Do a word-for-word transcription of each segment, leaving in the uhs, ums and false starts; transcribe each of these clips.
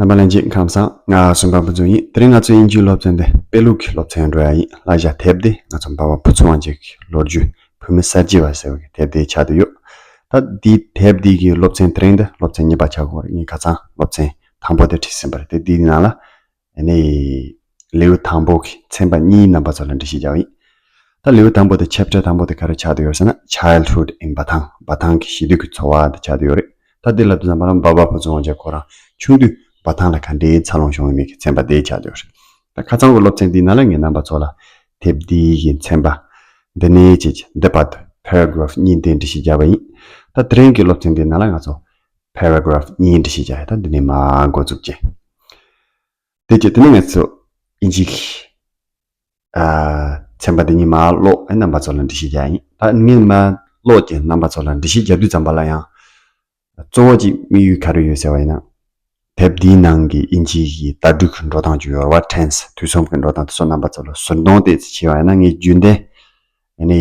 རྣམ་པ་ལྷན་རྒྱས་ཁམས་བཟང་། ང་སུམ་པ་ཕུན་ཚོགས་ཡིན། དེ་རིང་ང་ཚོའི་དབྱིན་ཇིའི་སློབ་ཚན་འདི་དཔེ་ལུགས་ཀྱི་སློབ་ཚན་འགྲོ་ཡ་ཡིན། ལ་ཞག་དེབ་འདི་ང་ཚོ་འབའ་བ་ཕུན་ཚོགས་དབང་རྒྱལ་གྱི་ལོ་རྒྱུས་བོད་མི་གསར་བརྗེ་བ་ཟེར་བའི་དེབ་འདི་ཆགས་བསྡད་ཡོད། ད་འདི་དེབ་འདི་གི་སློབ་ཚན་དེ་རིང་འདི་སློབ་ཚན་གཉིས་པ་ཆགས་ཀྱི་ཡོད་རེད། ངས་ཁ་སང་སློབ་ཚན་དང་པོ་དེ་བྲིས་ཟིན་པ་རེད། དེ་འདིའི་ནང་ལ་ཨ་ནི་ལེའུ་དང་པོ་གི་ཚན་པ་གཉིས་རྣམ་པ་ཚོ་ལ་འགྲེལ་བཤད་རྒྱག་པ་ཡིན། ད་ལེའུ་དང་པོ་དེ་ཆེབ་ཊར་དང་པོ་དེ་ག་རེ་ཆགས་བསྡད་ཡོད་ཟེར་ན། Childhood in Bathang། འབའ་ཐང་གི་གཞིས་སྡོད་ཀྱི་འཚོ་བ་དེ་ཆགས་བསྡད་ཡོད་རེད། ད་དེ་ལབ་དུས་ཙམ་པ་ལ་འབའ་བ་ཕུན་ཚོགས་དབང་རྒྱལ་ཁོ་རང་ཆུང་དུས་འབའ་ཐང་ལ་ག་འདྲའི་འཚར་ལོངས་བྱུང་ཡོད་མེད་ཀྱི་ཚན་པ་དེ་ཆགས་བསྡད་ཡོད་རེད། ད་ཁ་སང་གི་སློབ་ཚན་འདིའི་ནང་ལ་ངས་རྣམ་པ་ཚོ་ལ་དེབ་འདི་གི་ཚན་པ་འདི་ནས་བྱས་ཀྱི་འདི་བར་དུ་པེ་ར་གྷི་རབ་གཉིས་དེ་འགྲེལ་བཤད་བརྒྱབ་པ་ཡིན། ད་དེ་རིང་གི་སློབ་ཚན་འདིའི་ནང་ལ་ང་ཚོ་པེ་ར་གྷི་རབ་གཉིས་འགྲེལ་བཤད་རྒྱག་ཡ། ད་འདི་ནས་མར་འགོ་འཛུགས་བྱེད། དེ་རྗེས་དེ་ནས་ང་ཚོ་དབྱིན་ཇི་གི་ཨ་ཚན་པ་འདི་གཉིས་མར་ཀློག་ཨེ་རྣམ་པ་ཚོ་ལ་འགྲེལ་བཤད་རྒྱག་ཡིན། ད་ངས་མར་ཀློག་ཀྱི་རྣམ་པ་ཚོ་ལ་འགྲེལ་བཤད་རྒྱག་དུས་ཙམ་པ་ལ་ཡང་གཙོ་བོ་གཅིག་དམིགས་ཡུལ་ག་རེ་ཡོད་ཟེར་བ་ཡིན་ན། དེབ་འདིའི་ནང་གི་དབྱིན་ཇིའི་གི་དྭ་ཕྲུག་གི་འགྲོ་སྟངས་ཅིག་ཡོད་རེད་བ། ཊེན་སི། དུས་གསུམ་གྱི་འགྲོ་སྟངས་དེ་ཚོ་རྣམ་པ་ཚོ་ལ་ཟུར་འདོན་ཏོག་ཙམ་བྱས་པ་ཡིན་ན། ངས་རྒྱུན་ལྡན་ཨ་ནི་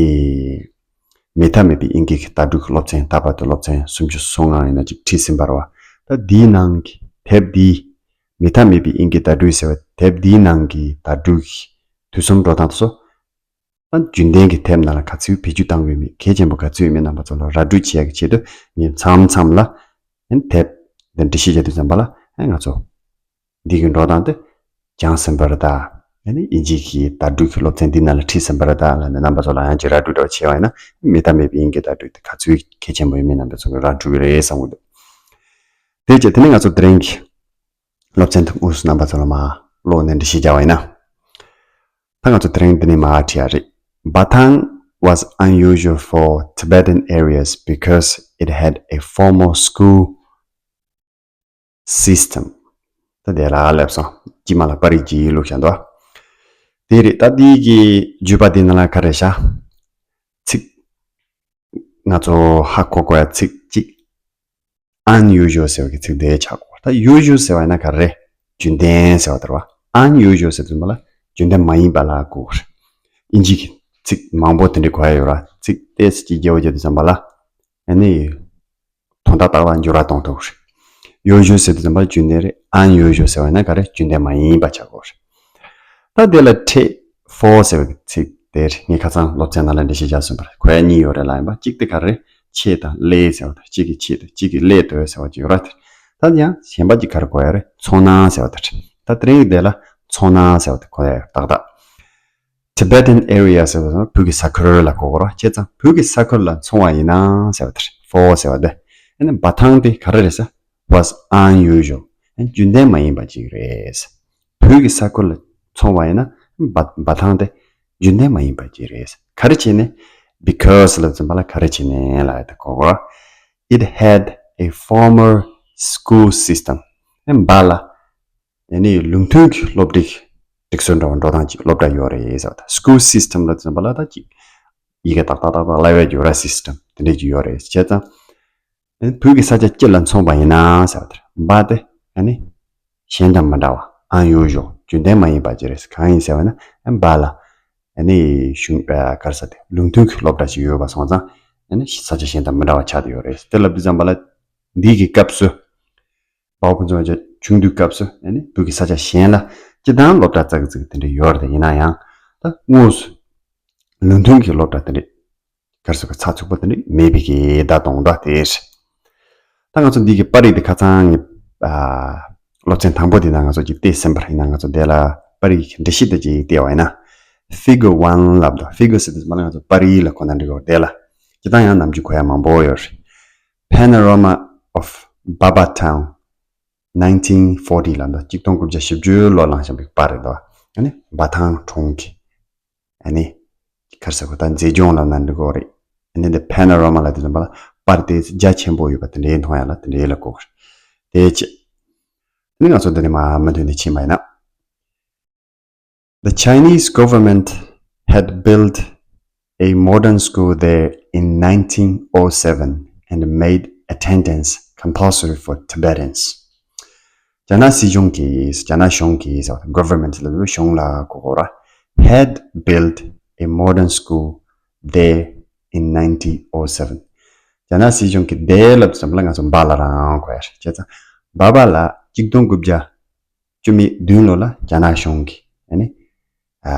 མེད་ཐབས་མེད་པའི་དབྱིན་སྐད་ཀྱི་དྭ་ཕྲུག་གི་སློབ་ཚན། ད་བར་དུ་སློབ་ཚན་སུམ་ཅུ་སོ་ལྔ་ཡིན་ན་ཅིག་བྲིས་ཟིན་པ་རེད་བ། ད་འདིའི་ནང་གི་དེབ་འདིའི་མེད་ཐབས་མེད་པའི་དབྱིན་སྐད་དྭ་ཕྲུག་ཟེར་བ་དེབ་འདིའི་ནང་གི་དྭ་ཕྲུག་གི་དུས་གསུམ་འགྲོ་སྟངས་དེ་ཚོ། ཨ་རྒྱུན་ལྡན་གྱི་དེབ་ནང་ལ་ག་ཚོད་བེད་སྤྱོད་བཏང་དགོས་མིན། གལ་ཆེན་པོ་ག་ཚོད་ཡོད་མེད་རྣམ་པ་ཚོ་ལ་ར་སྤྲོད་བྱེད་ཡག་གི་ཆེད་དུ། ངས་མཚམས་མཚམས་ལ་ཨ་དེབ་འདི་འགྲེལ་བཤད་རྒྱག་དུས་ཙམ་པ་ལ་ཨ་ང་ཚོ་འདི་གི་འགྲོ་སྟངས་དེ་སྦྱངས་ཟིན་པ་རེད་ད། ཨ་ནི་དབྱིན་ཇི་གི་དྭ་ཕྲུག་གི་སློབ་ཚན་འདི་ནང་ལ་ཁྲིད་ཟིན་པ་རེད་ད་ལབ་ནས་རྣམ་པ་ཚོ་ལ་ཡང་ཅིག་ར་སྤྲོད་འདྲ་བོ་བྱས་པ་ཡིན་ན། མེད་ཐབས་མེད་པའི་དབྱིན་སྐད་དྭ་ཕྲུག་དེ་ག་ཚོད་གལ་ཆེན་པོ་ཡོད་མེད་རྣམ་པ་ཚོ་གི་ར་སྤྲོད་ཀྱི་རེད་བསམ་གྱི་འདུག་དེ་རྗེས་དེ་ནས་ང་ཚོ་དེ་རིང་གི་སློབ་ཚན་དེ་དངོས་སུ་རྣམ་པ་ཚོ་ལ་མར་ཀློག་ནས་འགྲེལ་བཤད་རྒྱག་པ་ཡིན་ན། ད་ང་ཚོ་དེ་རིང་འདི་ནས་མར་བྲིས་ཡ་རེད། Batang was unusual for Tibetan areas because it had a formal school system. ད་དེ་ལ་སླེབས་སོང་། དཀྱིལ་མ་ལ་པར་རིས་གཅིག་བླུགས་བཞག་འདུག་དེ་རེད། ད་འདི་གི་བརྗོད་པ་འདི་ནང་ལ་ག་རེ་བཞག་ཚིག་ང་ཚོ་ཧ་གོ་དགོས་ཡ་ཚིག་གཅིག unusual ཟེར་བ་གི་ཚིག་དེ་ཆགས་དགོས། ད་usual ཟེར་བ་ཡིན་ན་ག་རེ། རྒྱུན་ལྡན་ཟེར་བ་དེ་རེད་བ། unusual ཟེར་དུས་ཙམ་པ་ལ་རྒྱུན་ལྡན་མ་ཡིན་པ་ལ་གོ་དགོས་རེད། དབྱིན་ཇི་གི་ཚིག་མང་པོ་དེ་འདྲ་གོ་ཡ་ཡོད་ར། ཚིག་ཏོག་ཙམ་ཅིག་བརྗེ་པོ་བརྒྱབ་དུས་ཙམ་པ་ལ་ཨ་ནི་དོན་དག་ཏག་ཏག་འགྱུར་བ་གཏོང་ཐུབ་རེད། usual ཟེར་དུས་ཙམ་པ་རྒྱུན་ལྡན་རེད། unusual ཟེར་བ་ཡིན་ན་ག་རེ། རྒྱུན་ལྡན་མ་ཡིན་པ་ཆགས་དགོས་རེད། ད་དེ་ལ་ཕྲད་for ཟེར་བའི་ཚིག་དེར་ངས་ཁ་སང་སློབ་ཚན་ནང་ལ་འགྲེལ་བཤད་རྒྱག་ཟིན་པ་རེད། གོ་ཡ་གཉིས་ཡོད་རེད་ལབ་ཡིན་པ། གཅིག་དེ་ག་རེ། ཆེད་དང་སླད་ཟེར་བ་དེ། གཅིག་གི་ཆེད་དང་གཅིག་གི་སླད་དུ་ཟེར་བ་ཅིག་ཡོད་རེད་དེ། ད་ཡང་གཞན་པ་ཅིག་ག་རེ་གོ་ཡ་རེད། ཚོར་སྣང་ཟེར་བ་དེ་རེད། ད་དེ་རིང་གི་དེ་ལ་ཚོར་སྣང་ཟེར་བ་དེ་གོ་ཡ་ཡོད་ཏག་ཏག Tibetan area ཟེར་བ་དེ་བོད་ཀྱི་ས་ཁུལ་ལ་གོ་དགོས་རེད། བྱས་ཙང་བོད་ཀྱི་ས་ཁུལ་ལ་མཚོན་པ་ཡིན་ན་ཟེར་བ་དེ་རེད། for ཟེར་བ་དེ། ཨ་ནི་འབའ་ཐང་དེ་ག་རེ་རེད་ཟེར། was unusual. རྒྱུན་ལྡན་མ་ཡིན་པ་ཅིག་རེད། བོད་ཀྱི་ས་ཁུལ་ལ་མཚོན་པ་ཡིན་ན་འབའ་འབའ་ཐང་དེ་རྒྱུན་ལྡན་མ་ཡིན་པ་ཅིག་རེད། ག་རེ་བྱས་ནས། because ལབ་ཙམ་པ་ལ་ག་རེ་བྱས་ནས་ལབ་ཡ་དེ་གོ་དགོས། It had a formal school system. འབའ་ལ་ཡ་ནི་ལུགས་མཐུན་གྱི་སློབ་སྒྲིག་སྒྲིག་སྲོལ་འདྲ་བ་འགྲོ་སྟངས་ཅིག་སློབ་གྲྭ་ཡོད་རེད་ཟེར་བ་དང་། school system ལབ་ཙམ་པ་ལ་ད་ཅིག་ཡི་གེ་ཏག་ཏག་ཏག་ཏག་ལབ་ཡ་ཡོད་ར། system དེ་འདྲས་ཅིག་ཡོད་རེད། བྱས་ཙང་བོད་ཀྱི་ས་ཆ་སྤྱི་ལ་མཚོན་པ་ཡིན་ན་ཟེར་བ་དེར་འབའ་དེ་ཨ་ནི་གཞན་དང་མི་འདྲ་བ། unusual རྒྱུན་ལྡན་མ་ཡིན་པ་ཅིག་རེད། གང་ཡིན་ཟེར་བ་ན་འབའ་ལ་ཨ་ནི་གཞུང་ཨ་ག་རེ་ཟེར་དེ་ལུགས་མཐུན་གྱི་སློབ་གྲྭ་ཞིག་ཡོད་པ་སོང་ཙང་ཨ་ནི་ས་ཆ་གཞན་དང་མི་འདྲ་བ་ཆགས་བསྡད་ཡོད་རེད། དེ་ལབ་དུས་ཙམ་པ་ལ་འདི་གི་སྐབས་སུ་འབའ་བ་ཕུན་ཚོགས་ཆུང་དུས་སྐབས་སུ་ཨ་ནི་བོད་ཀྱི་ས་ཆ་གཞན་ལ་སྤྱིར་བཏང་སློབ་གྲྭ་ཙག་ཙིག་དེ་འདྲ་ཡོད་རེད། ཡིན་ན་ཡང་ད་དངོས་སུ་ལུགས་མཐུན་གྱི་སློབ་གྲྭ་དེ་འདྲ་ག་རེ་ཟེར་གྱི་ཚགས་ཚུད་པོ་དེ་འདྲ་མེད་པའི་གི་བརྡ་གཏོང་བ་དེ་རེད། ད་ང་ཚོ་འདི་གི་པར་རིས་དེ་ཁ་སང་ངས་ཨ་སློབ་ཚན་དང་པོ་དེ་ནང་ང་ཚོ་ཅིག་བལྟས་ཟིན་པ་རེད། ཡིན་ན་ང་ཚོ་དེ་ལ་པར་རིས་ཀྱི་འགྲེལ་བཤད་དེ་ཅིག་བལྟས་པ་ཡིན་ན། figure one ལབ་འདུག figure ཟེར་དུས་ཙམ་པ་ལ་ང་ཚོ་པར་རིས་ལ་གོ་ན་འགྲིག་གི་རེད། དེ་ལ་སྤྱིར་བཏང་ཡང་ནམ་རྒྱུན་གོ་ཡ་མང་པོ་ཡོད་རེད། Panorama of Baba Town nineteen forty ལབ་འདུག་གཅིག་སྟོང་དགུ་བརྒྱ་བཞི་བཅུ་ལོ་ལངས་བཞག་པའི་པར་རེད་འདུག་ཨ་ནི་འབའ་ཐང་གྲོང་གི་ཨ་ནི་ག་རེ་ཟེར་དགོས། ད་མཛེས་ལྗོངས་ལབ་ན་འགྲིག་གི་རེད། ཨ་ནི་འདི་panorama ལབ་དུས་ཙམ་པ་ལ་པར་དེ་རྒྱ་ཆེན་པོ་ཡོད་པ་དེ་འདྲའི་མཐོང་ཡ་ལ་དེ་འདྲའི་ལ་གོ་གི་རེད། དེ་བྱས་ཨ་ནི་ང་ཚོ་འདི་ནས་མར་མུ་མཐུད་ནས་ཕྱིན་པ་ཡིན་ན། The Chinese government had built a modern school there in nineteen oh seven and made attendance compulsory for Tibetans. རྒྱ་ནག་སྲིད་གཞུང་གིས། རྒྱ་ནག་གཞུང་གིས། government ལབ་ན་གཞུང་ལ་གོ་དགོས་ར། had built a modern school there in nineteen oh seven. རྒྱ་ནག་སྲིད་གཞུང་གིས་there ལབ་ཙམ་ལ་ང་ཚོ་འབའ་ལ་རང་གོ་ཡ་རེད། བྱས་ཙང་འབའ་པ་ལ་ གཅིག་སྟོང་དགུ་བརྒྱ་བཅུ་མེད་བདུན་ལོ་ལ་རྒྱ་ནག་གཞུང་གིས་ཨ་ནི་ཨ་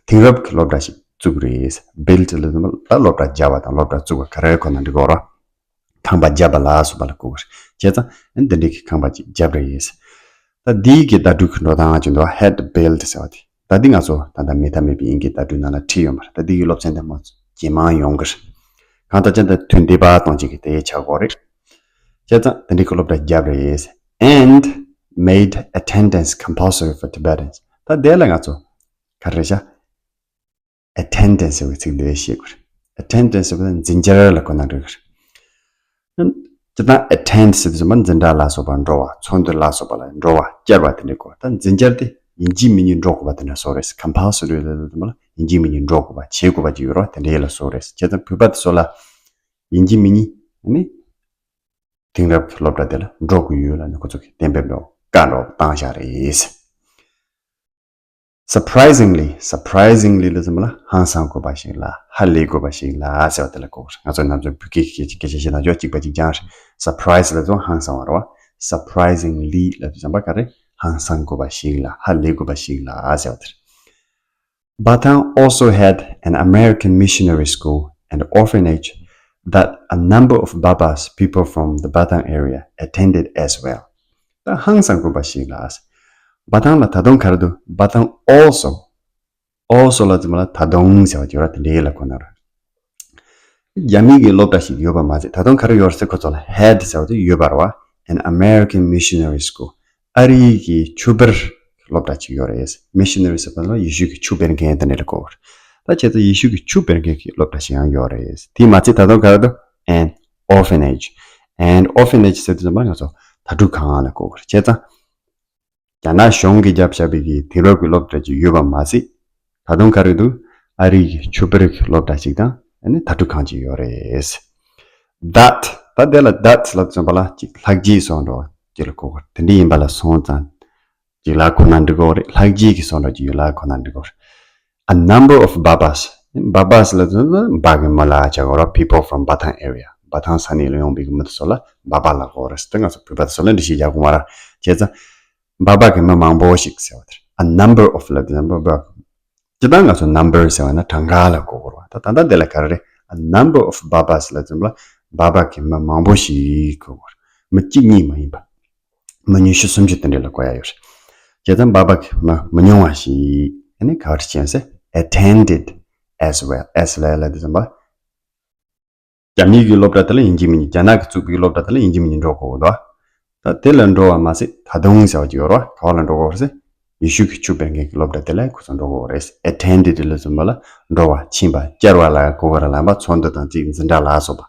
དེང་རབས་ཀྱི་སློབ་གྲྭ་ཞིག་བཙུགས་རེད། Built ལ་ལ་སློབ་གྲྭ་བརྒྱབ་པ་དང་སློབ་གྲྭ་བཙུགས་པ་ག་རེ་གོ་ན་འགྲིག་གོ་ར། ཁང་པ་བརྒྱབ་པ་ལ་སོགས་པ་ལ་གོ་གི་རེད། བྱས་ཙང་ཨ་ནི་འདི་འདྲའི་གི་ཁང་པ་ཅིག་བརྒྱབ་རེད། ད་འདིའི་གི་བརྡ་སྤྲོད་ཀྱི་འགྲོ་སྟངས་ཅིག་འདུག་བ། Had built ཟེར་བ་དེ། ད་འདི་ང་ཚོ་ད་ལྟ་མེད་ཐབས་མེད་པའི་དབྱིན་སྐད་བརྡ་སྤྲོད་ནང་ལ་བྲིས་ཡོད་མ་རེད། ད་འདི་གི་སློབ་ཚན་དེ་མོ་ཇེ་མང་ཡོང་གི་རེད། གང་ལྟར་ཅན་ད་དུས་འདས་པ་གཏོང་བྱེད་ཀྱི་དེ་ཆགས་ཀྱི་ཡོད་རེད། བྱས་ཙང་དེ་འདྲའི་གི་སློབ་གྲྭ་བརྒྱབ་རེད། And made attendance compulsory for Tibetans. ད་དེ་ལ་ང་ཚོ་ག་རེ་བྱ། Attendance ཟེར་བའི་ཚིག་འདི་ཤེས་དགོས་རེད། Attendance ཟེར་བ་ནི་འཛིན་བཅར་ལ་གོ་ན་འགྲིག་གི་རེད། སྤྱིར་བཏང་attend ཟེར་དུས་ཙམ་པ་འཛིན་གྲྭ་ལ་སོགས་པར་འགྲོ་བ། ཚོགས་འདུ་ལ་སོགས་པ་ལ་འགྲོ་བ། བཅར་བ་དེ་འདྲའི་གོ། ད་འཛིན་བཅར་དེ་ཡིན་གཅིག་མིན་གཉིས་འགྲོ་དགོས་པ་དེ་འདྲ་བཟོ་རེད། Compulsory ལ་ལ་ལ་ཡིན་གཅིག་མིན་གཉིས་འགྲོ་དགོས་པ། བྱེད་དགོས་པ་ཅིག་ཡོད་རེད་བ། དེ་འདྲའི་ལ་བཟོ་རེད། བྱས་ཙང་བོད་པ་དེ་ཚོ་ལ་ཡིན་གཅིག་མིན་གཉིས་ནི་དེང་རབས་ཀྱི་སློབ་གྲྭ་དེ་ལ་འགྲོ་དགོས་ཡོད་ལ་ནི་ཁོ་ཚོ་གིས་གཏན་འབེབས་འགྲོ་བཀའ་འགྲོ་བཏང་བཞག་རེད། Surprisingly, surprisingly ལ་ཙམ་ལ་ཧང་སང་དགོས་པ་ཞིག་ལ། ཧ་ལས་དགོས་པ་ཞིག་ལ་ཟེར་བ་དེ་ལ་གོ་དགོས། ང་ཚོ་ནམ་ཚོད་བོད་སྐད་ཀྱི་སྐད་ཆ་བཤད་ན་ཡོད་གཅིག་པ་གཅིག་རྐྱང་རེད། Surprise ལ་ཙམ་ཧང་སང་བ་རེད་བ། Surprisingly ལ་ཙམ་པ་ག་རེ། ཧང་སང་དགོས་པ་ཞིག་ལ། ཧ་ལས་དགོས་པ་ཞིག་ལ་ཟེར་བ་དེ་རེད། Batam also had an American missionary school and orphanage that a number of Babas, people from the Batam area, attended as well. ད་ཧང་སང་དགོས་པ་ཞིག་ལ། བ་ཐང་ལ་ད་དུང་ག་རེ་འདུག་བ་ཐང་also, also ལ་ཙམ་ལ་ད་དུང་ཟེར་བ་ཅིག་ཡོད་ར། དེ་འདྲའི་ལ་གོ་ན་ར། རྒྱ་མི་གི་སློབ་གྲྭ་ཞིག་ཡོད་པ་མ་ཟད། ད་དུང་ག་རེ་ཡོད་རེད་ཟེར། ཁོ་ཚོ་ལ་had ཟེར་བ་དེ་ཡོད་པ་རེད་བ། An American missionary school. ཨ་རིའི་གི་ཆོས་དཔེར་སློབ་གྲྭ་ཅིག་ཡོད་རེད། Missionary ཟེར་བ་ལ་ཡེ་ཤུ་གི་ཆོས་སྤེལ་མཁན་དེ་འདྲ་ལ་གོ་བ་རེད། ད་བྱས་ཙང་ཡེ་ཤུ་གི་ཆོས་སྤེལ་མཁན་གྱི་སློབ་གྲྭ་ཞིག་ཡང་ཡོད་རེད། དེ་མ་ཚད་ད་དུང་ག་རེ་འདུག An orphanage. An orphanage ཟེར་དུས་ཙམ་པ་ང་ཚོ་དྭ་ཕྲུག་ཁང་ལ་གོ་བ་རེད། བྱས་ཙང་རྒྱ་ནག་གཞུང་གིས་བརྒྱབ་བཞག་པའི་གི་དེང་རབས་ཀྱི་སློབ་གྲྭ་ཅིག་ཡོད་པ་མ་ཟད། ད་དུང་ག་རེ་འདུག་ཨ་རིའི་གི་ཆོས་དཔེ་རིག་སློབ་གྲྭ་ཅིག་དང་ཨ་ནི་དྭ་ཕྲུག་ཁང་ཅིག་ཡོད་རེད། That. ད་དེ་ལ་that ལ་ཙམ་པ་ལ་ཅིག་ལྷག་བརྗེས་སོགས་འགྲོ་བ་ཅིག་ལ་གོ་དགོས། དེ་འདྲ་ཡིན་པ་ལ་སོང་ཙང་ཅིག་ལ་གོ་ན་འགྲིག་གོ་རེད། ལྷག་བརྗེས་ཀྱི་སོགས་འགྲོ་ཅིག་ཡོད་ལ་གོ་ན་འགྲིག་གོ་རེད། A number of Babas. Babas ལ་ཙམ་པ་བ་གི་མི་ལ་བྱ་གོ་ར། People from Batam area. བ་ཐང་ས་གནས་ལ་ཡོང་པའི་གི་མི་དེ་ཚོ་ལ་བ་བ་ལ་གོ་རེད། དེ་ང་ཚོ་བོད་པ་དེ་ཚོ་ལ་འདི་ཞིག་ཡག་གོ་མ་ར། བྱས་ཙང་བ་བ་གི་མི་མང་པོ་ཞིག་ཟེར་བ་དེར། A number of ལ་དེ་ན་བ་བ། ཇི་ལྟར་ང་ཚོ་number ཟེར་བ་ན་གྲངས་ཀ་ལ་གོ་དགོས་རེད་བ། ད་ད་ལྟ་འདི་ལ་ག་རེ་རེད། A number of Babas ལ་ཙམ་ལ་བ་བ་གི་མི་མང་པོ་ཞིག་གོ་དགོས་རེད། མི་གཅིག་གཉིས་མ་ཡིན་པ། མི་ཉི་ཤུ་སུམ་ཅུ་དེ་འདྲ་ལ་གོ་ཡ་ཡོད་རེད། བྱས་ཙང་བ་བ་གི་མི་མི་ཉུང་བ་ཞིག་ཨ་ནི་ག་རེ་བྱས་ཟེར། Attended as well. As ལ་ལ་དེ་ཙམ་པ། རྒྱ་མིའི་གི་སློབ་གྲྭ་དེ་ལ་ཡིན་གཅིག་མིན་གཉིས། རྒྱ་ནག་གིས་བཙུགས་པའི་སློབ་གྲྭ་དེ་ལ་ཡིན་གཅིག་མིན་གཉིས་འགྲོ་དགོས་འདུག་ད་དེ་ལ་འགྲོ་བ་མ་ཟད་ད་དུང་ཟེར་བ་ཅིག་ཡོད་རེད་བ། ག་བ་ལ་འགྲོ་དགོས་རེད་ཟེར། ཡེ་ཤུ་གི་ཆོས་སྤེལ་མཁན་གྱི་སློབ་གྲྭ་དེ་ལ་ཁོ་ཚོ་འགྲོ་དགོས་རེད། Attended ལ་ཙམ་པ་ལ་འགྲོ་བ། ཕྱིན་པ། བཅར་བ་ལ་གོ་བ་ར་ལམ་པ། ཚོགས་འདུ་དང་གཅིག་འཛིན་གྲྭ་ལ་སོགས་པ།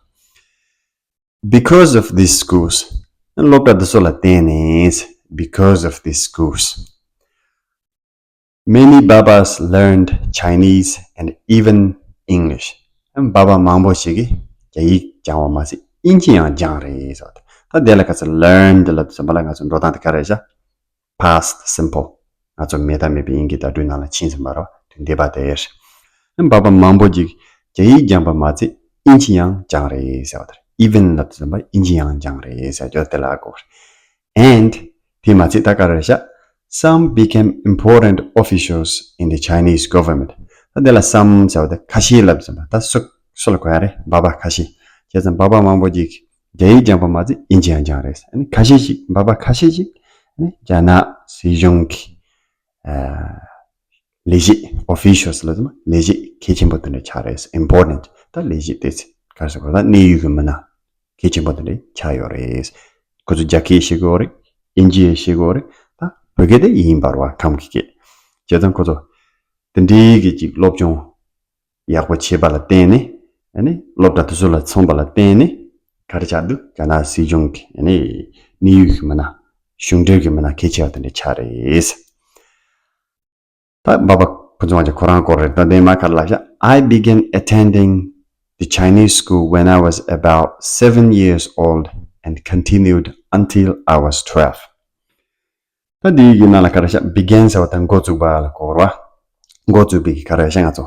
Because of these schools. སློབ་གྲྭ་འདི་ཚོ་ལ་བརྟེན་ནས། Because of these schools, many Babas learned Chinese and even English. བ་བ་མང་པོ་ཞིག་གིས་རྒྱ་ཡིག་སྦྱང་བ་མ་ཟད་དབྱིན་ཇི་ཡང་སྦྱངས་རེད་ཟེར་བ་དང་། ད་དེ་ལ་ཁ་ཚ་learned ལ་ཙམ་པ་ལ་ང་ཚོ་འགྲོ་སྟངས་དེ་ག་རེ་བྱ། Past simple. ང་ཚོ་མེད་ཐབས་མེད་པའི་དབྱིན་སྐད་བརྡ་སྤྲོད་ནང་ལ་ཕྱིན་ཟིན་པ་རེད་བ། དུས་འདས་པ་དེ་རེད། བ་བ་མང་པོ་ཞིག་རྒྱ་ཡིག་སྦྱངས་པ་མ་ཟད་དབྱིན་ཇི་ཡང་སྦྱངས་རེད་ཟེར་བ་དེ་རེད། Even ལ་ཙམ་པ་དབྱིན་ཇི་ཡང་སྦྱངས་རེད་ཟེར་རྒྱུ་དེ་ལ་གོ། And དེ་མ་ཚད་ད་ག་རེ་བྱ། Some became important officials in the Chinese government. ད་དེ་ལ་some ཟེར་བ་དེ་ཁ་ཤས་ལབ་ཙམ་པ། ད་སུ་སུ་ལ་གོ་ཡ་རེད། བ་བ་ཁ་ཤས། བྱས་ཙང་བ་བ་མང་པོ་ཅིག་རྒྱ་ཡིག་སྦྱངས་པ་མ་ཟད་དབྱིན་ཇི་ཡང་སྦྱངས་རེད། ཨ་ནི་ཁ་ཤས་ཤིག་བ་བ་ཁ་ཤས་ཤིག་ཨ་ནི་རྒྱ་ནག་སྲིད་གཞུང་གི་ཨ་ལས་བྱེད། Officials ལ་ཟེར་ན་ལས་བྱེད་གལ་ཆེན་པོ་དེ་འདྲ་ཆགས་རེད། Important. ད་ལས་བྱེད་དེ་ཚོ་ག་རེ་ཟེར་དགོས་རེད། ད་གནད་ཡོད་ཀྱི་མི་སྣ་གལ་ཆེན་པོ་དེ་འདྲ་ཆགས་ཡོད་རེད། ཁོ་ཚོ་རྒྱ་སྐད་ཤེས་ཀྱི་ཡོད་རེད། དབྱིན་ཇི་ཡང་ཤེས་ཀྱི་ཡོད་རེད། ད་བོད་སྐད་དེ་ཡིན་པ་རེད་བ། ཁམས་ཀྱི་སྐད། བྱས་ཙང་ཁོ་ཚོ་དེ་འདྲའི་གི་ཅིག་སློབ་སྦྱོང་ཡག་པོ་བྱས་པ་ལ་བརྟེན་ནས། ཨ་ནི་སློབ་གྲྭ་དེ་ཚོ་ལ་སོང་བ་ལ་བརྟེན་ནས་ག་རེ་ཆགས་འདུག་རྒྱ་ནག་སྲིད་གཞུང་གི་ཨ་ནི་གནད་ཡོད་ཀྱི་མི་སྣ། གཞུང་འབྲེལ་གྱི་མི་སྣ་གལ་ཆེ་བ་དེ་འདྲ་ཆགས་རེད། ད་བ་བ་ཕུན་ཚོགས་དབང་ཕྱུག་ཁོ་རང་སྐོར་རེད། ད་དེ་མ་ག་རེ་ལབ་ཤག I began attending the Chinese school when I was about seven years old and continued until I was twelve. ད་འདིའི་གི་ནང་ལ་ག་རེ་བཤད། Began ཟེར་བ་དང་འགོ་བཙུགས་པ་ལ་གོ་ར་བ། འགོ་བཙུགས་པའི་གི་ག་རེ་བཤད། ང་ཚོ་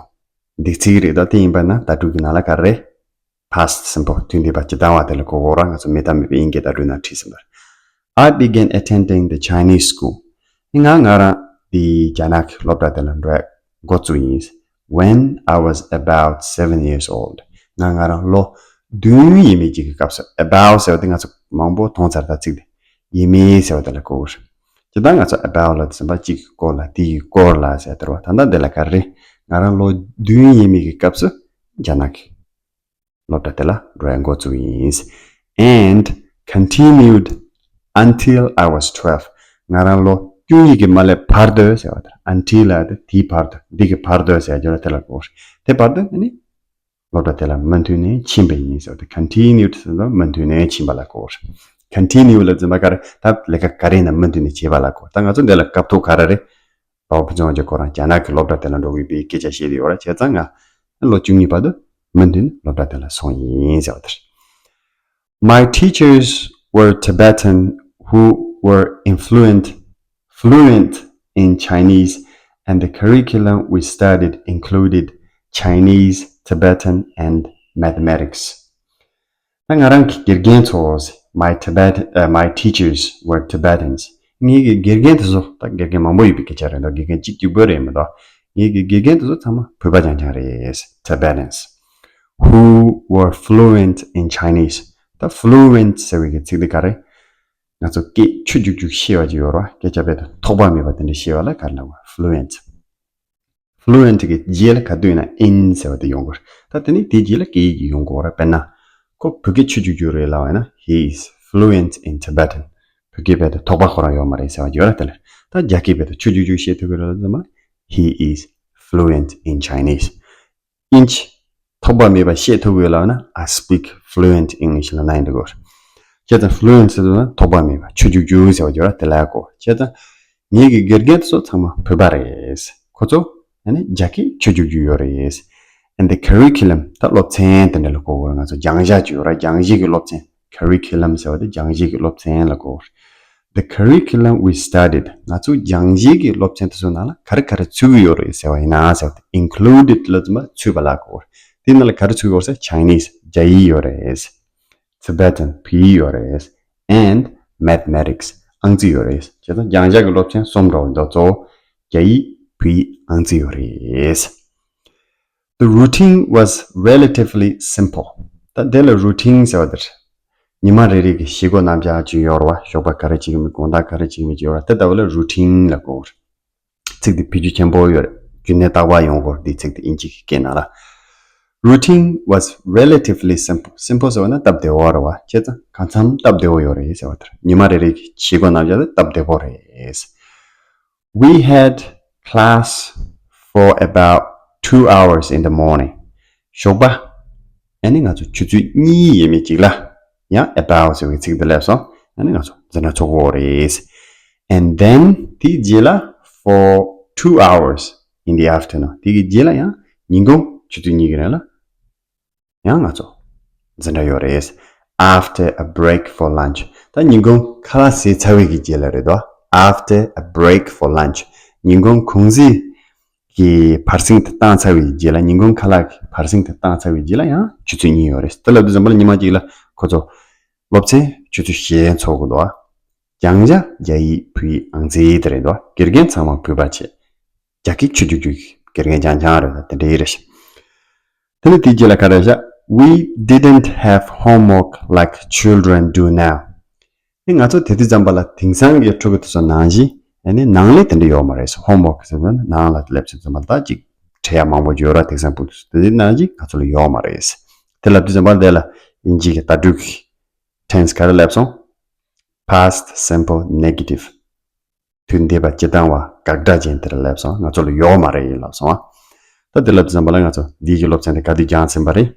འདི་ཚིག་རེད། ད་དེ་ཡིན་པ་ན་ད་ཕྲུག་གི་ནང་ལ་ག་རེ། Past simple. དུས་འདས་པ་ཇི་ལྟ་བ་དེ་ལ་གོ་གོ་ར། ང་ཚོ་མེད་ཐབས་མེད་པའི་དབྱིན་སྐད་བརྡ་སྤྲོད་ནང་བྲིས་ཟིན་པ་རེད། I began attending the Chinese school. ང་ང་རང་དེ་རྒྱ་ནག་གི་སློབ་གྲྭ་དེ་ལ་འགྲོ་ཡ་འགོ་བཙུགས་ཡིན། When I was about seven years old. ང་ང་རང་ལོ་བདུན་ཡས་མས་ཅིག་གི་སྐབས་སུ། About ཟེར་བ་དེ་ང་ཚོ་མང་པོ་མཐོང་ཚར་ད་ཚིག་དེ། ཡས་མས་ཟེར་བ་དེ་ལ་གོ་གི་རེད། ཇི་ལྟར་ང་ཚོ་about ལབ་དུས་ཙམ་པ་གཅིག་གི་སྐོར་ལ་དེ་ཡི་སྐོར་ལ་ཟེར་བ་དེ་རེད་བ། ད་ལྟ་འདི་ལ་ག་རེ་རེད། ང་རང་ལོ་བདུན་ཡས་མས་ཀྱི་སྐབས་སུ་རྒྱ་ནག་གི་སློབ་གྲྭ་དེ་ལ་འགྲོ་ཡ་འགོ་བཙུགས་ཡིན། And continued until I was twelve. ང་རང་ལོ་བཅུ་གཉིས་ཀྱི་མ་སླེབས་བར་དུ་ཟེར་བ་དེ། Until ལབ་དེ་དེའི་བར་དུ། འདི་གི་བར་དུ་ཟེར་རྒྱུ་ལ་དེ་ལ་གོ་གི་རེད། དེ་བར་དུ་ནི་སློབ་གྲྭ་དེ་ལ་མུ་མཐུད་ནས་ཕྱིན་པ་ཡིན་ཟེར་བ་དེ། Continued ཟེར་བ་མུ་མཐུད་ནས་ཕྱིན་པ་ལ་གོ་གི་རེད། Continue ལབ་དུས་ཙམ་པ་ག་རེ། ད་ལས་ཀ་ག་རེ་ཡིན་ན་མུ་མཐུད་ནས་བྱེད་པ་ལ་གོ། ད་ང་ཚོ་འདི་ལ་སྐབས་ཐོག་ག་རེ་རེད། རོགས་ཕུན་ཚོགས་ཀྱིས་ཁོ་རང་རྒྱ་ནག་གི་སློབ་གྲྭ་དེ་ལ་འགྲོ་དགོས་པའི་སྐད་ཆ་བཤད་དེ་ཡོད་རེད། བྱས་ཙང་ང་ལོ་བཅུ་གཉིས་བར་དུ་མུ་མཐུད་ནས་སློབ་གྲྭ་དེ་ལ་སོང་ཡིན་ཟེར་བ་དེ་རེད། My teachers were Tibetan who were influent, fluent in Chinese, and the curriculum we studied included Chinese, Tibetan, and mathematics. ད་ང་རང་གི་དགེ་རྒན་ཚོ། My Tibet, uh, my teachers were Tibetans. ངའི་གི་དགེ་རྒན་དེ་ཚོ། ད་དགེ་རྒན་མང་པོ་ཡོད་པའི་སྐད་ཆ་རེད་འདུག་དགེ་རྒན་གཅིག་གཅིག་པོ་རེད་མི་འདུག་ངའི་གི་དགེ་རྒན་དེ་ཚོ་ཚང་མ་བོད་པ་རྐྱང་རྐྱང་རེད། Tibetans who were fluent in Chinese. ད་fluent ཟེར་བའི་གི་ཚིག་འདི་ག་རེ། ང་ཚོ་སྐད་ཆུ་རྒྱུག་རྒྱུག་ཤེས་པ་ཅིག་ཡོད་རེད་བ། སྐད་ཆ་དཔེ་དང་ཐོགས་པ་མེད་པ་དེ་འདྲ་ཤེས་པ་ལ་ག་རེ་ལབ་པ། Fluent. Fluent གི་རྗེས་ལ་ག་དུས་ན་in ཟེར་བ་དེ་ཡོང་གི་རེད། ད་དེ་ནི་དེའི་རྗེས་ལ་སྐད་ཡིག་ཅིག་ཡོང་གི་ཡོད་རེད། དཔེར་ན། ཁོ་བོད་སྐད་ཆུ་རྒྱུག་རྒྱུག་རེད་ལབ་པ་ཡིན་ན། He is fluent in Tibetan. བོད་སྐད་དཔེ་དང་ཐོགས་པ་ཁོ་རང་ཡོད་མ་རེད་ཟེར་བ་ཅིག་ཡོད་རེད། དེ་ལ་ད་རྒྱ་སྐད་དཔེ་དང་ཆུ་རྒྱུག་རྒྱུག་བཤད་ཐུབ་ཀྱི་རེད་ལབ་ཙམ་པ། He is fluent in Chinese. ཨིན་ཇི་ཐོགས་པ་མེད་པ་བཤད་ཐུབ་ཀྱི་ཡོད་ལབ་ན། I speak fluent English ལབ་ན་ཡིན་འགྲོ་གི་རེད། བྱས་ཙང་fluent ཟེར་དུས་ན་ཐོགས་པ་མེད་པ། ཆུ་རྒྱུག་རྒྱུག་ཟེར་བ་ཡོད་རེད། དེ་ལ་གོ། བྱས་ཙང་ངའི་གི་དགེ་རྒན་དེ་ཚོ་ཚང་མ་བོད་པ་རེད། ཁོ་ཚོ་ཨ་ནི་རྒྱ་སྐད་ཆུ་རྒྱུག་རྒྱུག་ཡོད་རེད། And the curriculum, ད་སློབ་ཚན་དེ་འདྲ་ལ་གོ་དགོས་རེད། ང་ཚོ་སྦྱང་བྱ་ཅིག་ཡོད་རེད། སྦྱང་བྱེད་ཀྱི་སློབ་ཚན། Curriculum ཟེར་བ་དེ་སྦྱང་བྱེད་ཀྱི་སློབ་ཚན་ལ་གོ་དགོས་རེད། The curriculum we studied, ང་ཚོ་སྦྱང་བྱེད་ཀྱི་སློབ་ཚན་དེ་ཚོའི་ནང་ལ་ག་རེ་ག་རེ་ཚུད་ཀྱི་ཡོད་རེད་ཟེར་བ་ཡིན་ན་ཟེར་བ་དེ། Included ལབ་དུས་ཚུད་པ་ལ་གོ་དགོས་རེད། དེའི་ནང་ལ་ག་རེ་ཚུད་ཀྱི་ཡོད་རེད་ཟེར། Chinese, རྒྱ་ཡིག་ཡོད་རེད། Tibetan, བོད་ཡིག་ཡོད་རེད། And mathematics, ཨང་རྩིས་ཡོད་རེད། བྱས་ཙང་སྦྱང་བྱ་གི་སློབ་ཚན་གསུམ་འདྲ་བོ་འདུག་གཙོ་བོ་རྒྱ་ཡིག། བོད་ཡིག། ཨང་རྩིས་ཡོད་རེད། The routine was relatively simple. ད་དེ་ལ་routine ཟེར་བ་དེ་རེད། ཉི་མ་རེ་རེ་གི་བྱེད་སྒོ་རྣམ་གཞག་ཅིག་ཡོད་རེད་བ། ཞོགས་པ་ག་རེ་བྱེད་ཀྱི་མིན། དགོང་དག་ག་རེ་བྱེད་ཀྱི་མིན་ཅིག་ཡོད་རེད་བ། དེ་ལྟ་བུ་ལ་routine ལབ་དགོས་རེད། ཚིག་འདི་བེད་སྤྱོད་ཆེན་པོ་ཡོད་རེད། རྒྱུན་ལྡན་རྟག་པར་ཡོང་གི་ཡོད་རེད། འདི་ཚིག་འདི་དབྱིན་ཇི་གི་སྐད་ནང་ལ། Routine was relatively simple. Simple ཟེར་བ་ན་སྟབས་བདེ་བོ་རེད་བ། བྱས་ཙང་གང་འཚམ་སྟབས་བདེ་བོ་ཡོད་རེད་ཟེར་བ་དེ་རེད། ཉི་མ་རེ་རེ་གི་བྱེད་སྒོ་རྣམ་གཞག་དེ་སྟབས་བདེ་བོ་རེད། We had class for about two hours in the morning. ཞོགས་པ་ཨ་ནི་ང་ཚོ་ཆུ་ཚོད་གཉིས་ཡས་མས་གཅིག་ལ། ཡང་about ཟེར་བའི་ཚིག་འདི་སླེབས་སོང་། ཨ་ནི་ང་ཚོ་འཛིན་གྲྭ་ཚོགས་ཀྱི་ཡོད་རེད། And then དེའི་རྗེས་ལ། For two hours in the afternoon. དེ་གི་རྗེས་ལ་ཡང་ཉིན་གུང་ཆུ་ཚོད་གཉིས་ཀྱི་རིང་ལ་ཡང་ང་ཚོ་འཛིན་གྲྭ་ཡོད་རེད། After a break for lunch. ད་ཉིན་གུང་ཁ་ལག་ཟས་ཚར་བའི་གི་རྗེས་ལ་རེད་དོ། After a break for lunch. ཉིན་གུང་གུང་ཟས་ཀྱི་བར་གསེང་དེ་བཏང་ཚར་བའི་རྗེས་ལ། ཉིན་གུང་ཁ་ལག་གི་བར་གསེང་དེ་བཏང་ཚར་བའི་རྗེས་ལ་ཡང་ཆུ་ཚོད་གཉིས་ཡོད་རེད། དེ་ལབ་དུས་ཙམ་པ་ལ་ཉི་མ་གཅིག་ལ་ཁོ་ཚོ་སློབ་ཚན་ཆུ་ཚོད་བཞི་ཚོགས་ཀྱི་འདུག་སྦྱང་བྱ་རྒྱ་ཡིག་བོད་ཡིག་ཨང་རྩིས་དེ་རེད་འདུག་དགེ་རྒན་ཚང་མ་བོད་པ་བྱས། རྒྱ་སྐད་ཆུ་རྒྱུག་རྒྱུག་དགེ་རྒན་རྐྱང་རྐྱང་རེད། དེ་འདྲ་ཡིན་རེད། དེ་ནས་དེའི་རྗེས་ལ་ག་རེ་བཞག We didn't have homework like children do now. ཨེ་ང་ཚོ་དེ་དུས་ཙམ་པ་ལ་དེང་སང་གི་ཕྲུ་གུ་དེ་ཚོ་ནང་བཞིན་ཨ་ནི་ནང་ལས་དེ་འདྲ་ཡོད་མ་རེད། Homework ཟེར་ན་ནང་ལ་སླེབས་ཚུལ་ཙམ་པ་ལ་ད་ཅིག་བྲིས་ཡ་མང་པོ་ཡོད་ར། དེང་སང་ཕྲུ་གུ་དེ་ནང་བཞིན་ང་ཚོ་ལ་ཡོད་མ་རེད། དེ་ལབ་དུས་ཙམ་པ་དེ་ལ་དབྱིན་ཇི་གི་བརྡ་སྤྲོད་ཀྱི་tense ག་རེ་སླེབས་སོང་། Past simple negative. དུས་འདས་པ་སྤྱིར་བཏང་བ་དགག་སྒྲ་ཅན་དེ་ལ་སླེབས་སོང་། ང་ཚོ་ལ་ཡོད་མ་རེད་ལབ་སོང་ཨ། ད་དེ་ལབ་དུས་ཙམ་པ་ལ་ང་ཚོ་འདིའི་གི་སློབ་ཚན་དེ་ག་དུས་སྦྱངས་ཟིན་པ་རེད།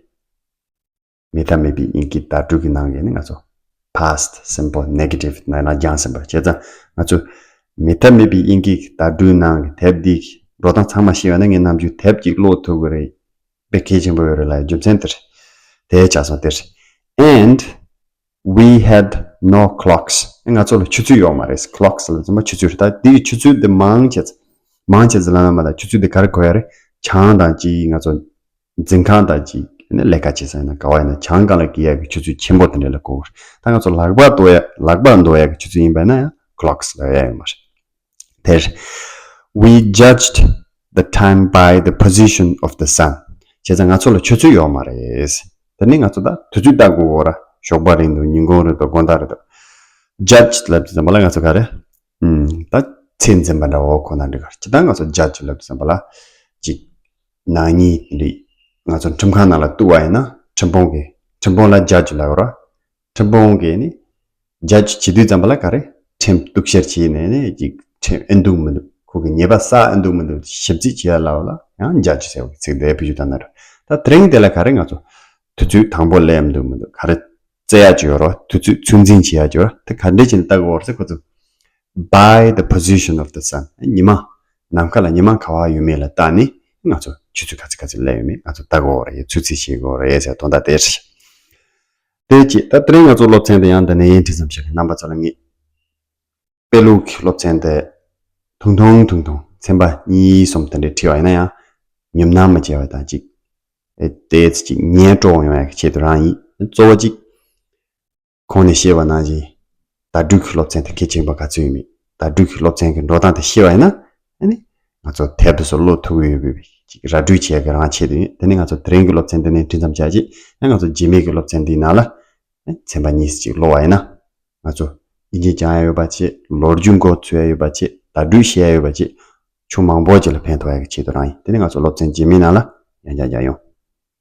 མེད་ཐབས་མེད་པའི་དབྱིན་སྐད་བརྡ་སྤྲོད་ཀྱི་ནང་གི་ནི་ང་ཚོ་past simple negative ནང་ན་སྦྱངས་ཟིན་པ། བྱས་ཙང་ང་ཚོ་མེད་ཐབས་མེད་པའི་དབྱིན་སྐད་ཀྱི་བརྡ་སྤྲོད་ནང་གི་དེབ་འདི་འགྲོ་སྟངས་ཚང་མ་ཤེས་ཡོད་ན་ངས་ནམ་རྒྱུན་དེབ་ཅིག་ཀློག་ཐུབ་ཀྱི་རེད། དཔེ་གལ་ཆེན་པོ་ཡོད་རེད་ལབ་རྒྱུ་མཚན་དེ་རེད། དེ་ཆགས་སོང་དེ་རེད། And we had no clocks. ང་ཚོ་ལ་ཆུ་ཚོད་ཡོད་མ་རེད། Clocks ལ་ཚང་མ་ཆུ་ཚོད་རེད། ད་དེ་གི་ཆུ་ཚོད་དེ་མང་ཆེ་ཚ་མང་ཆེ་ཚ་ལ་ན་མ་ད་ཆུ་ཚོད་དེ་ག་རེ་གོ་ཡ་རེད། ཆང་དང་ཅིག་ང་ཚོ་འཛིན་ཁང་དང་ཅིག་ནི་ལས་ཀ་བྱེད་ས་ཡིན་ན་ག་བ་ཡིན་ན་ཆང་སྒང་ལ་འགྱེལ་ཡག་གི་ཆུ་ཚོད་ཆེན་པོ་དེ་འདྲ་ལ་གོ་གི་རེད། ད་ང་ཚོ་ལག་པ་ལྟོགས་ཡ་ ལག་པ་འདོགས་ཡག་གི་ཆུ་ཚོད་ཡིན་པ་ཡིན་ན་ཡང་clocks་ལབ་ཡག་ཡོད་མ་རེད། དེར། We judged the time by the position of the sun. བྱས་ཙང་ང་ཚོ་ལ་ཆུ་ཚོད་ཡོད་མ་རེད། དེ་ནི་ང་ཚོ་ད་དུས་ཚོད་ལྟ་དགོས་ར། ཞོགས་པ་རེད་འདུག་ཉིན་གུང་རེད་འདུག་དགོང་དག་རེད་འདུག Judged་ལབ་དུས་ཙམ་པ་ལ་ང་ཚོ་ག་རེ། ཨུམ། ད་ཚད་འཛིན་པ་འདྲ་བོ་ཁོ་ན་འགྲིག་ག་ཅི་ད་ང་ཚོ་judge་ལབ་དུས་ཙམ་པ་ལ། ཅིག་ནག་ཉེས་འདི་ང་ཚོ་ཁྲིམས་ཁང་ནང་ལ་གཏུག་པ་ཡིན་ན་ཁྲིམས་དཔོན་གྱིས་ཁྲིམས་དཔོན་ལ་judge་ལབ་ར། ཁྲིམས་དཔོན་གྱིས་ནི་judge་བྱེད་དུས་ཙམ་པ་ལ་ག་རེ། ཁྲིམས་གཏུག་བཤེར་བྱས་ནས་ནི་ཅིག་ཁྲིམས་ཨེ་འདུག་མི་འདུག་ཁོ་གི་ཉེས་པ་བསགས་ཨེ་འདུག་མི་འདུག་ཞིབ་རྩིས་བྱེད་ཡ་ལ་བ་ལ་ཡང་judge་ཟེར་བ་གི་ཚིག་འདི་བེད་སྤྱོད་བཏང་ན་ར། ད་དེ་རིང་འདི་ལ་ག་རེ་ང་ཚོ་དུས་ཚོད་དང་པོ་སླེབས་འདུག་མི་འདུག་ག་རེ་བཙལ་ཡ་ཅིག་ཡོད་ར། དུས་ཚོད་ཚོད་འཛིན་བྱེད་ཡ་ཅིག་ཡོད་ར། དེ་ག་འདྲས་བྱས་ནས་ལྟ་དགོས་ར་ཟེར་ཁོ་ཚོ་by the position of the sun། ཉི་མ་ནམ་མཁའ་ལ་ཉི་མ་ག་བ་ཡོད་མེད་ལ་བལྟས་ནས་ང་ཚོ་ཆུ་ཚོད་ག་ཚོད་ག་ཚོད་སླེབས་ཡོད་མེད་ང་ཚོ་ལྟ་དགོས་ར། ཡ་ཚོད་རྩིས་བྱེད་དགོས་ར་ཟེར་དོན་དག་དེ་རེད། དེ་རྗེས་ད་དེ་རིང་ང་ཚོ་སློབ་ཚན་དེ་ཡང་འདི་ནས་ཡིན་འདི་ཙམ་ཞིག་རྣམ་པ་ཚོ་ལ་ངས་དཔེ་ཀློག་གི་སློབ་ཚན་དེ་ཐུང་ཐུང་ཐུང་ཐུང་ཚན་པ་གཉིས་གསུམ་དེ་འདྲའི་ཁྲིད་པ་ཡིན་ན་ཡང་ཉམས་སྣང་མ་བྱས་པ་དང་ཅིག་ཨེ་དེ་ཅིག་ཉན་སྤྲོ་ཡོང་ཡག་གི་ཆེད་དུ་རང་ཡིན། གཙོ་བོ་ཅིག་གོང་ནས་བཤད་པ་ནང་བཞིན་བརྡ་སྤྲོད་ཀྱི་སློབ་ཚན་དེ་གལ་ཆེན་པོ་ག་ཚོད་ཡོད་མེད། བརྡ་སྤྲོད་ཀྱི་སློབ་ཚན་གྱི་འགྲོ་སྟངས་དེ་ཤེས་པ་ཡིན་ན་ཨ་ནི་ང་ཚོ་དེབ་དེ་ཚོ་ཀློག་ཐུབ་ཀྱི་ཡོད་པའི་ཅིག་ར་སྤྲོད་བྱེད་ཡག་གི་རང་ཆེད་དུ་ཡིན། དེ་ནི་ང་ཚོ་དེ་རིང་གི་སློབ་ཚན་འདི་ནས་འདི་ཙམ་བྱ་ཅིག་ཡང་ང་ཚོ་རྗེས་མའི་གི་སློབ་ཚན་འདིའི་ནང་ལ་ཚན་པ་གཉིས་ཅིག་ཀློག་པ་ཡིན་ན། ང་ཚོ་དབྱིན་ཇི་སྦྱང་ཡ་ཡོད་པ་བྱེད། ལོ་རྒྱུས་མགོ་ཚོད་ཡ་ཡོད་པ་བྱེད། བརྡ་སྤྲོད་བཤད་ཡ་ཡོད་པ་བྱེད། ཕྱོགས་མང་པོ་ཅིག་ལ་ཕན་ཐོགས་ཡ་གི་ཆེད་དུ་རང་ཡིན། དེ་ནི་ང་ཚོ་སློབ་ཚན་རྗེས་མའི་ནང་ལ་ཡང་བསྐྱར་མཇལ་ཡོང་།